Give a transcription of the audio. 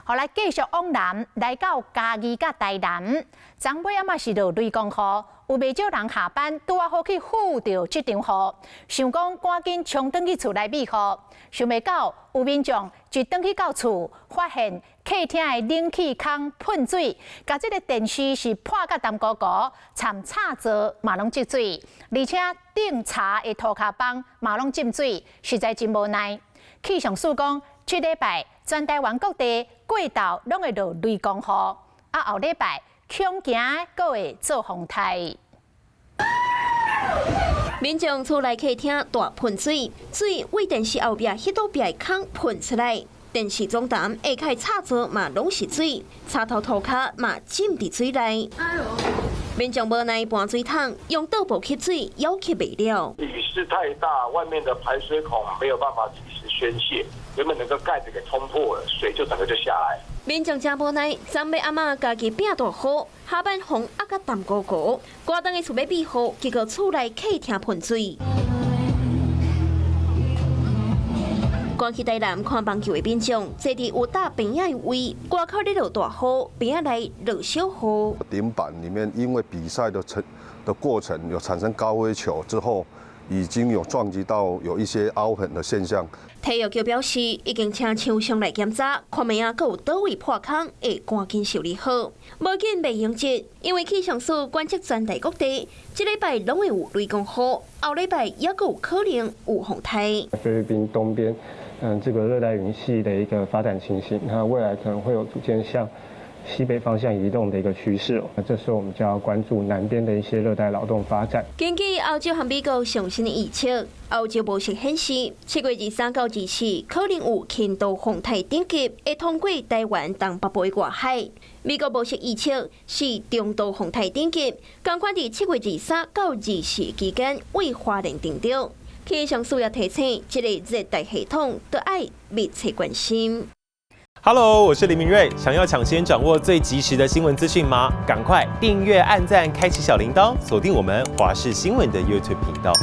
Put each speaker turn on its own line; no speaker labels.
予來繼續往南來到嘉義佮台南。昨尾仔嘛是落雷公雨，有袂少人下班拄仔好去赴著這場雨，想講趕緊衝轉去厝內避雨，想袂到有民眾一轉去到厝，發現客廳的冷氣孔噴水，共這个電視是破甲澹糊糊，參插座嘛攏積水，而且頂柴的塗跤枋嘛攏浸水，實在真無奈。氣象署講，這禮拜全台灣各地過晝攏會落雷公雨，啊後禮拜恐驚閣會做風颱。
民眾厝內客廳大噴水，水對電視後壁彼道壁孔噴出來，電視總台下跤插座嘛攏是水，插頭塗跤嘛浸佇水內。民眾無奈搬水桶，用桌布吸水，猶吸袂了。
雨勢太大，外面的排水孔沒有辦法及時宣洩，原本那個蓋子給衝破了，水就整個就下來。
民眾真無奈，昨暝暗暝家己變大雨，下班風壓甲澹糊糊，趕轉去厝欲避雨，結果厝內客廳噴水。趕去台南看棒球的民眾，坐佇有搭棚仔的位，外口咧落大雨，棚仔內落小雨。
頂板裡面因為比賽的成的過程有產生高飛球之後，已經有撞擊到有一些凹痕的現象。
體育局表示，已經請廠商來檢查，看覓仔閣有佗位破空，會趕緊修理好。無緊袂用急，因為氣象署觀測全台各地，這禮拜攏會有雷公雨，後禮拜猶閣有可能有風颱。
菲律賓東邊，這個熱帶雲系的一個發展情形，那未來可能會有逐漸向西北方向移動的一個趨勢哦。那這時候我們就要關注南邊的一些熱帶擾動發展。
根據歐洲和美國上新的預測，歐洲模型顯示，7月23到24可能有輕度風颱等級會通過台灣東北部的外海。美國模型預測是中度風颱等級，仝款佇7月23到24期間對花蓮登陸。氣象署也提醒，這个熱帶系統都愛密切關心。
Hello，我是林明瑞。想要搶先掌握最及時的新聞資訊嗎？趕快訂閱、按讚、開啟小鈴鐺，鎖定我們華視新聞的 YouTube 頻道。